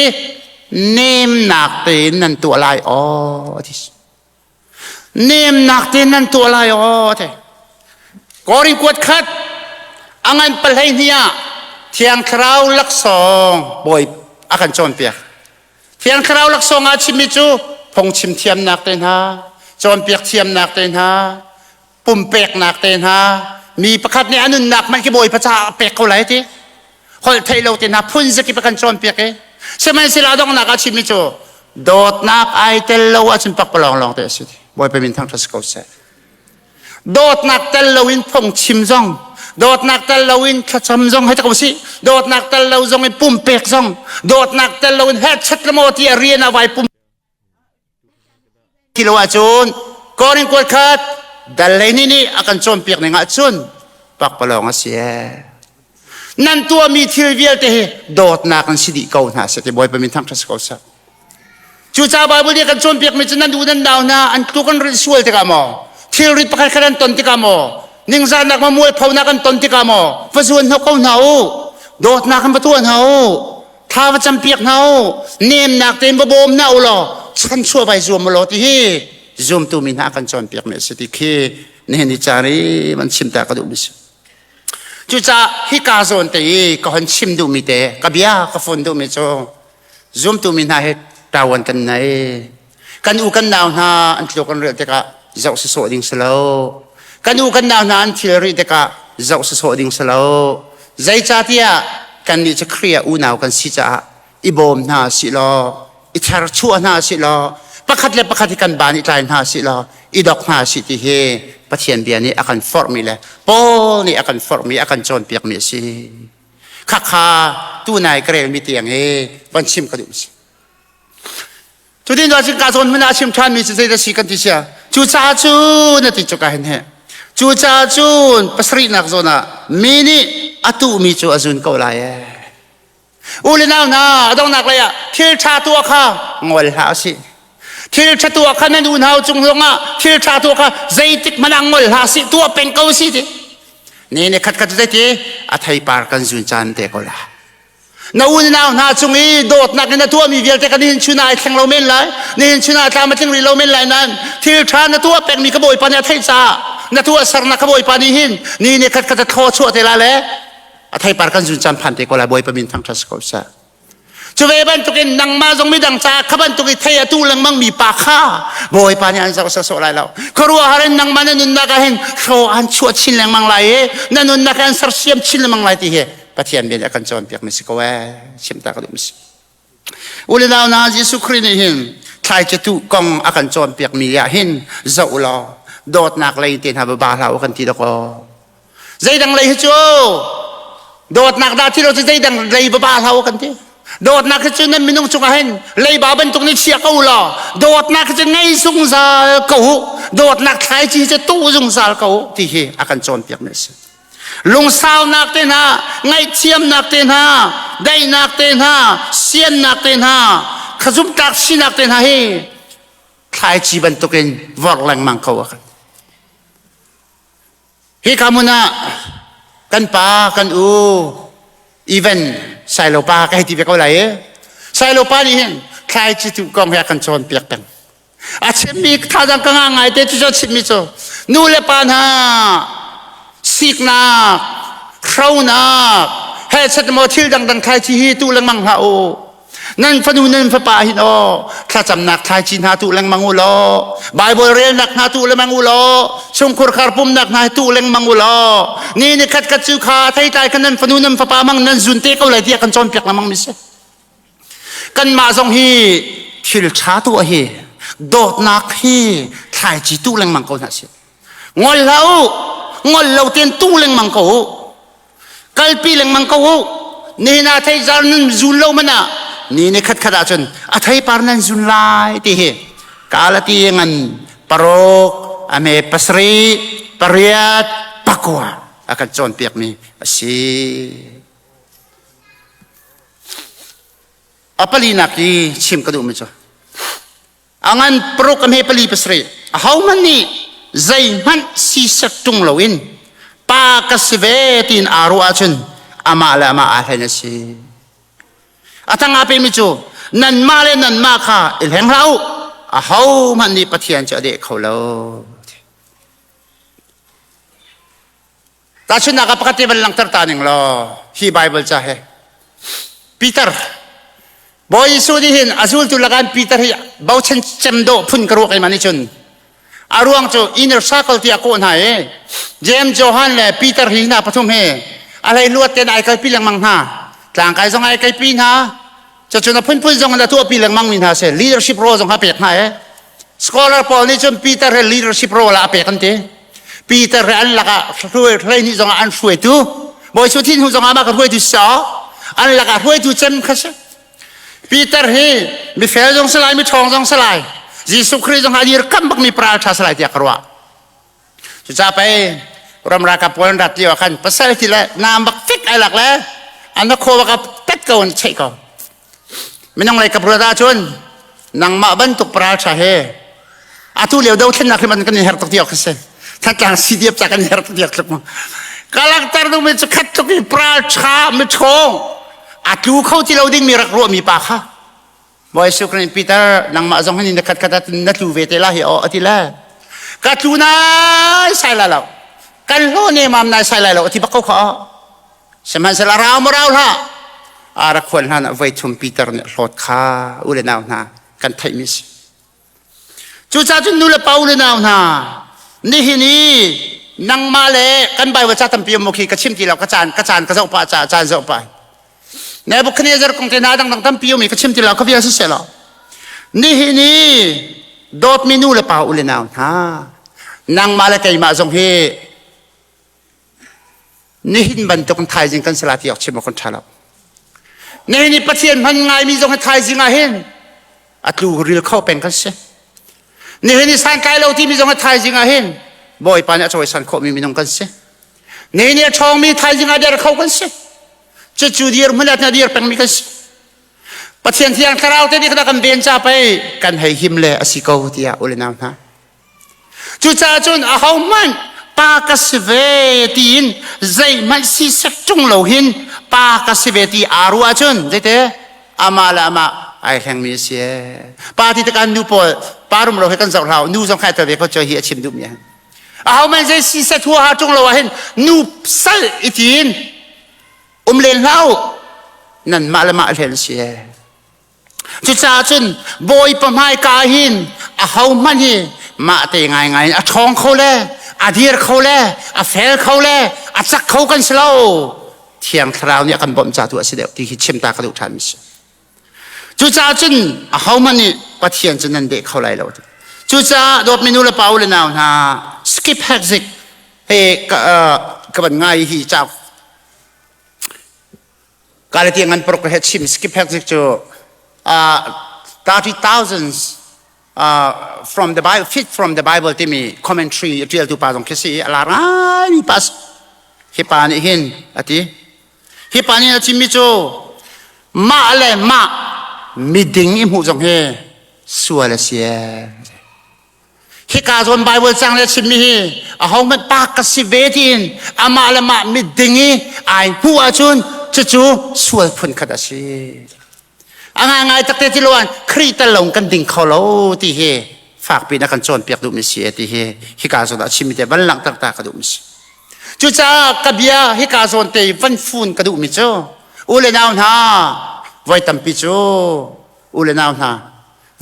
Nemnak tein nan tuah lai aw ti. Nemnak tein nan tuah lai aw te. Korin kuat khat a ngan pahlei hnih ah Thiang Thlarau laksawng Bawi a kan cawnpiak. Thiang Thlarau laksawng ah chimmi cu phungchim thiamnak te hna, cawnpiak thiamnak te hna, pumpeknak te hna, mi pakhat nih a nunnak hmanh khi Bawipa caah a pek ko lai ti. Holh theih lo te hna phun zakip a kan cawnpiak i sihmanhsehlaw donghnak ah chimmi cu dawtnak ai tel lo ahcun pakpalawng lawng te a si. Bawipa min thangṭhat si ko seh. Dawtnak tel loin phungchim zong, dawtnak tel loin thlacam zong hei ta ko sih. Dawtnak tel lo zong in pumpek zong, dawtnak tel loin herchet le maw ti a rian a vai pum ti lo ahcun Korin kuat khat dal lei nih nih a kan cawnpiak ning ahcun pakpalawng a si ee. Nan tuahmi thil vialte hi dawtnak an si dih ko hna seh ti Bawipa min thangṭhat si ko seh. Cucaah Baibal nih a kan cawnpiakmi cu nan u nan nau hna an tluk an rilh sual tikah maw, thilrit pakhat khat an ton tikah maw, ningzahnak maw mualphonak an ton tikah maw, va zuan hnawk ko hna u, dawtnak in va tuah hna u, thla va campiak hna u, nemnak tein va bawm hna u law chanchuah vai zuam u law ti hi zumtu mi hna a kan cawnpiakmi a si ti khi nihin ni caan i van chim ta ka duhmi si. Cucaah hika zawn te i ka hon chim duhmi te, ka bia ka fun duhmi cu zumtu mi hna he ṭawan kan nei. Kan u kan nau hna an tluk an rial tikah zoh sawsawh ding si lo. Kan u kan nau hna an thil rih tikah zoh sawsawh ding si lo. Zeicahtiah kannih cu Khrih ah unau kan si caah i bawm hna sih law i tharchuah hna sih law pakhat le pakhat hi kan baan i tlai hna sih law i dok hna sih ti hi Pathian bia nih a kan forhmi le Paul nih a kan forhmi a kan cawnpiakmi a si. Khakha tunai ka relmi tiang hi van chim ka duh si. Cutin cun ka zawn hmun ah chim ṭhanmi cu zeidah si kan ti sia. Cucaah cun a ti cu ka hin he. Cucaah cun pasarihnak zawn ah mi nih a tuhmi cu a zun ko lai ee. U le nau hna, a donghnak lei ah thil ṭha tuah kha ngol hlah usih. Thil ṭha tuah kha nan unau cung zongah thil ṭha tuah kha zeitik hmanh ah ngol hlah sih, tuah peng ko si ti. Ni ne khat khat zeiti a theipar kan zun caan te ko la. Na unau hna cung i dawtnak in na tuahmi vialte ka nihin chun ah ai thleng lo men lai. Nihin chun ah tlam a tling rih lo men lai nain thil ṭha na tuah pengmi ka Bawipa nih a theih caah na tuah sernak ka Bawipa nih hin ni ne khat khat a thaw chuah te la le a theipar kan zun caan phan te ko lai Bawipa min thangṭhat si ko seh. Cu ve bantukin nangmah zong midang caah kha bantuk i thei a tu lengmang mi pa kha Bawipa nih an zoh sawsawh lai lo. Khuaruahhar in nangmah na nunnak ah hin hro an chuah chin lengmang lai i na nunnak an sersiam chin lengmang lai ti hi Pathian bia nih a kan cawnpiak mi si ko ee. Chim ta ka duh mi si. U le nau hna Jesuh Khrih nih hin thlaici tuh kong a kan cawnpiak mi ah hin zoh law dawtnak lei te hna ba hlah u kan ti dakaw. Zeidang lei hi cu dawtnak dah thi lo cu zeidang lei va ba hlah u kan ti. Dawtnak hi cu nan minung cungah hin leiba bantuk nih chia ko law dawtnak hi cu ngei zungzal ko u. Dawtnak thlaici hi cu tuh zungzal ko u ti hi a kan cawnpiak mi a si. Lungsaunak te hna, ngaihthiamnak te hna, daihnak te hna, siannak te hna, khazumtlak sinak te hna hi thlaici bantukin vorh lengmang ko a kan. Hika hmun ah kan pa, kan u, even Sailo pa ka hei ti ve ko lai i Sailo pa nih hin thlaici tuh kong he a kan cawnpiak peng. A chimmi thazaang ka ngah ngai te cu a chimmi cu nu le pa hna siknak, hronak, he chet maw thil dangdang thlaici hi tuh lengmang hlah u. Nan fanu nan fapa hin aw thlacamnak thlaici hna tuh lengmang u law Bible relnak hna tuh lengmang u law chungkhur khar pumnak hna tuh lengmang u law ni ni khat khat cu kha theitlai khan nan fanu nan fapa mang nan zun te ko lai tiah kan cawnpiak lengmang mi si. Kanmah zong hi thil ṭha tuah hi dawtnak hi thlaici tuh lengmang ko hna si. Ngol hlah u, ngol lo tein tuh lengmang ko u. Kalpi lengmang ko u. Nihin ah theizar nan zun lo man ah ni ni khat khat ahcun a theipar nan zun lai ti hi kalati ngan paruk ame pasarih pariat pakua a kan cawnpiakmi a si. A palinak i chim ka duhmi cu a ngan paruk a hme pali pasarih ahohmanh nih zeihmanh sisek ṭung loin pa ka si ve tiin aa ruah ahcun amah le amah aa hlen a si. A thang aa pemi cu nanmah le nanmah kha i hleng hlah u ahohmanh nih Pathian cu a deh kho lo. Tahchunhnak ah pakhat te van langhter ta ning law hi Bible ca he Peter Bawi Jesuh nih hin a zultu lakah Peter hi bochan cem dawh phun ka ruak keimah nih cun a ruang cu inner circle tiah kawh hna i James Johan le Peter hi hna pathum hi a hlei luat ten ai kalpi lengmang hna tlangkai zong ai kalpi hna Cucun a phunphun zong in a tuahpi lengmang mi hna si. Leadership role zong a pek hna e. Scholar pawl nih cun Peter he leadership role ah a pek an ti. Peter he an lakah hruai zong ah an hruaitu. Bawi Jesuh thin hnu zong ah mah ka hruaitu si an lakah hruaitu cem kha si. Peter hi mifel zong si lai, miṭhawng zong si lai. Jesuh Khrih zong a dirkamh bakmi paral ṭha si lai tiah ka ruah. Cucaah pei ram ralkap pawl an rat lio ah khan pasal ti le naam bak fik ai lak le an va khaw bak ah tet ko an cheih ko. Minung lei kap ruat ahcun nangmah bantuk paral ṭha he atu lio dothlennak hi man kan i her tuk tiok si. Thantlang CDF ca kan i her tuk tiok tluk mu. Ka langhter duhmi cu khat tluk i paral ṭha miṭhawng a tlu kho ti lo dingmi rak ruahmi pa kha Bawi Jesuh Khrih Peter nangmah zong hin na khat khat ah na tlu ve te la hi aw ati le ka tlu nai sai la lo kan hlaw ne mam nai sai lai lo ati bak ko kha. Sihmanhsehlaw rau maw rau hlah, a rak khuan hlan ah voi thum Peter nih hlawt kha u le nau hna kan theihmi a si. Cucaah cun nu le pa u le nau hna, nihin i nangmah le kan Bible ca tampi um khi ka chim ti lo ka caan ka caan ka zoh pah ca caan zoh pah. Nebuchadnezzar kong te hna dangdang tampi um i ka chim ti lo ka vial si seh law. Nihin i dawtmi nu le pa u le nau hna, nangmah le keimah zong hi Nihin bantuk in thaizing kan sala ti awk chim awk kan ṭha lo. Nihin i Pathian hman ngaimi zong hi thaizing ah hin a tlu ril kho peng kan si. Nihin i santlai lo timi zong hi thaizing ah hin Bawipa nih a cawisan khawhmi minung kan si. Nihin i a ṭhawngmi thaizing ah der kho kan si. Cucu dir hmun ah dir pengmi kan si. Pathian thiang thlarau te nih kan ven ca pei kan hei him le a si ko tiah u le nau hna. Cucaah cun ahohmanh pa ka si ve tiin zeihmanh sisek ṭung lo hin pa ka si ve ti aa ruah ahcun zeite amah le amah ai hlengmi a si ee. Pa ti tikah nu pawl pa rumro he kan zoh hlah nu zong kha tel ve ko cu hi a chim duhmi a ahohmanh zei sisek huaha ṭung lo ah hin nu sal i tiin um len hlah u nanmah le mah hlen a si ee. Cucaah cun Bawipa hmaika hin ahohmanh hi mah te ngaingai in a ṭhawng kho le a dir kho le a fel kho le a cak kho kan si lo. Thiang Thlarau nih a kan bawmh ca tu a si deuh ti hi chim ta ka duh ṭhan mi si. Cucaah cun ahohmanh nih Pathian cu nan deh kho lai lo. Cucaah dawtmi nu le pa u le nau hna skip hekzik he ka van ngai hi cauk Galatian ngan paruk he chim skip hekzik cu 30,000 from the Bible fit from the Bible timi commentary a ṭialtu pa zong khi si a lar ngaimi pa hi pa nih hin a ti hi pa nih a chimmi cu mah le mah miding i hmuh zong hi sual a si Hika zawn Bible cang le chimmi hi ahohmanh pa ka si ve tiin amah le mah miding i ai hmuh ahcun cucu sual phun khat a si. A ngaingai takte ti loan Khrih tel lo kan ding kho lo ti hi fakpi na kan cawnpiak duhmi si ti hi hika zawn ah chimmi te van langhter ta ka duhmi si. Cucaah ka bia hika zawn te van fun ka duhmi cu u le nau hna voi tampi cu u le nau hna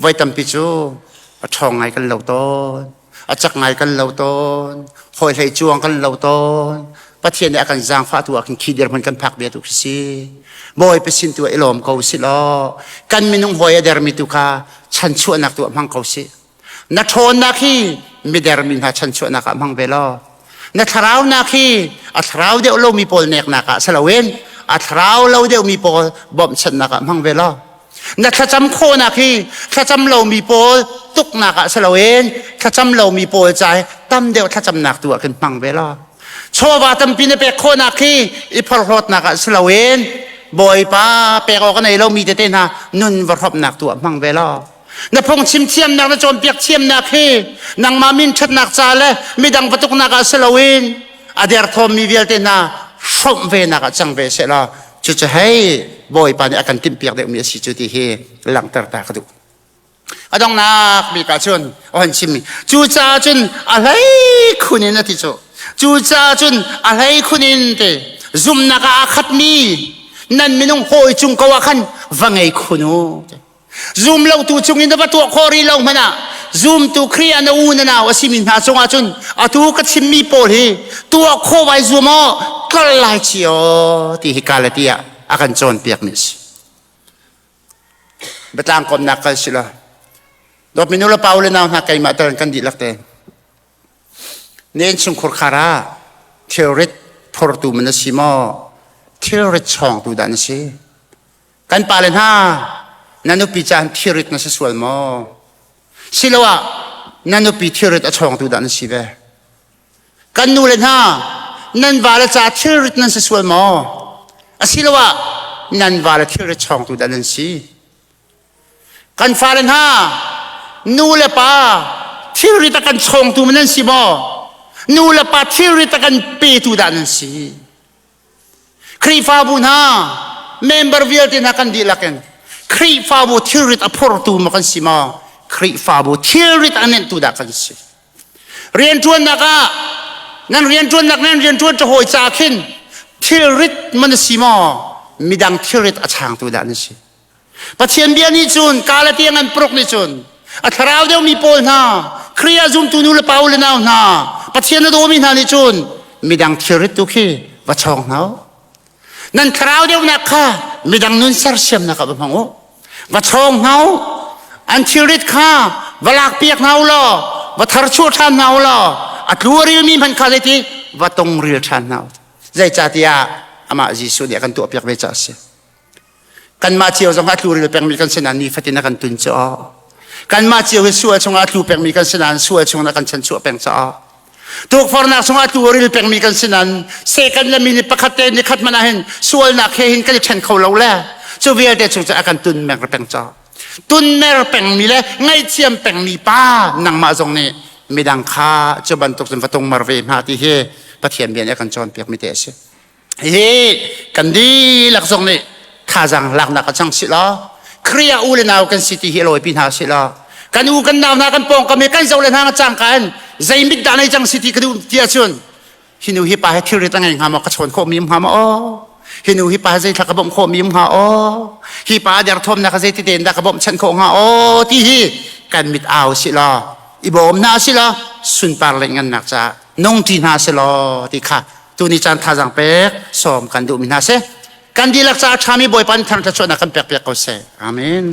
Voi tampi cu a ṭhawng ngai kan lo tawn, a cak ngai kan lo tawn, hawi hlei cuang kan lo tawn. Pathian nih a kan zaangfah tu ah khin khi dirhmun kan phak bia tu khi si. Bawipa sin tu ah i lawm ko si law kan minung hawi a dermi tu kha chanchuahnak tu ah hmang ko si. Na ṭhawnnak hi midermi hna chanchuahnak ah hmang ve law na thlaraunak hi a thlarau deuh lomi pawl neknak ah si loin a thlarau lo deuhmi pawl bawmhchanhnak ah hmang ve law Na thlacam khawhnak hi thlacam lomi pawl tuknak ah si loin thlacam lomi pawl ca hi tam deuh thlacamnak tu ah khin hmang ve law chawva tampi na pek khawhnak hi i phorhlawtnak ah si loin Bawipa pek awk a nei lomi tete hna nun va hrawmnak tu ah hmang ve law na phungchim thiamnak na cawnpiak thiamnak hi nangmah min ṭhatnak ca le midang va tuknak ah si loin a derthawmmi vialte hna hrawmh venak ah cang ve seh law cucu hei Bawipa nih a kan timhpiak deuhmi a si cu ti hi langhter ta ka duh. A donghnak bik ah cun a hon chimmi cucaah cun a hlei khun in a ti cu cucaah cun a hlei khun in ti zumhnak ah aa khatmi nan minung hawi cung ko ah khan va ngei khun u Zum lotu chungin na va tuah khawh rih lo hmanh ah zumtu Khrih ah na u na nau a simi hna cungah cun atu ka chimmi pawl hi tuah khawh vai zum aw tlol lai chi aw ti hi Galati ah a kan cawnpiakmi a si. Biatlang komnak kal si lo. Dawtmi nu le pa u le nau hna keimah tal kan dihlak te. Na innchungkhur khar ah thilrit phortu man na si maw? Thilrit chawngtu dah na si? Kan pale hna, na nupi caan thirit na si sual maw? Siloah na nupi thirit a chawngtu dah na si ve? Kan nu le hna, nan vale ca thilrit nan si sual maw? Asiloah nan vale thilrit chawngtu dah nan si? Kan fale hna, nu le pa thilrit a kan chawngtu nan si maw? Nu le pa thilrit a kan petu dah nan si? Khrihfabu hna member vialte hna kan dihlak in Khrihfabu thilrit a phortu maw kan si maw? Khrihfabu thilrit a nenhtu dah kan si? Rianṭuannak ah nan rianṭuannak nan rianṭuan ṭahawi ca khin Thilrit man si maw midang thilrit a changtu dah na si? Pathian bia nih cun Galatian an pruk nih cun a thlarau deuhmi pawl hna Khrih ah zumtu nu le pa u le nau hna Pathian a dawmi hna nih cun midang thilrit tu khi va chawng hna u. Nan thlarau deuhnak kha midang nun sersiamnak ah va hmang u. Va chawng hna u. An thilrit kha va lakpiak hna u law va tharchuah ṭhan hna u law a tlu a rilmi hmanh kha zeiti va tong ril ṭhan hna u. Zeicahtiah amah Jesuh nih a kan tuahpiak ve caah a si. Kanmah cio zong a tlu ril pengmi kan si nain nifatin a kan tun cu. Kanmah cio hi sual chungah a tlu pengmi kan si nain sual chungin a kan chanchuah peng caah. Tukforhnak chungah a tlu ril pengmi kan si nain second le minute pakhat te ni khat hmanh ah hin sualnak he hin kan i ṭhen kho lo le cu vialte chung cu a kan tun mer peng caah. Tunmer pengmi le ngaihthiam pengmi pa nangmah zong nih midang kha cu bantuk cun va tungmar ve hna ti hi Pathian bia nih a kan cawnpiakmi te a si. Hihi kan dihlak zong nih thazaang laknak a cang si law Khrih ah u le nau kan si ti hi a lawipi hna si law kan u kan nau hna kan pawngkam i kan zo le hna nga cangka in zei mit dah nei cang si ti ka duh ti ahcun hi nu hi pa he thilrit a ngei hnga maw ka chawn khawh mi um hnga maw aw hi nu hi pa he zeithla ka bawmh khawh mi um hnga aw hi pa derthawmnak ka zeiti tein dah ka bawmh chanh khawh hnga aw ti hi kan mit au si law i bawm hna si law sunpar le ngannak caah nung ṭi hna si law ti kha tuni caan thazaang pek sawm kan duhmi hna si. Kan dihlak caah ṭhami Bawipa nih thangṭhat chuahnak kan pek piak ko seh. Amen.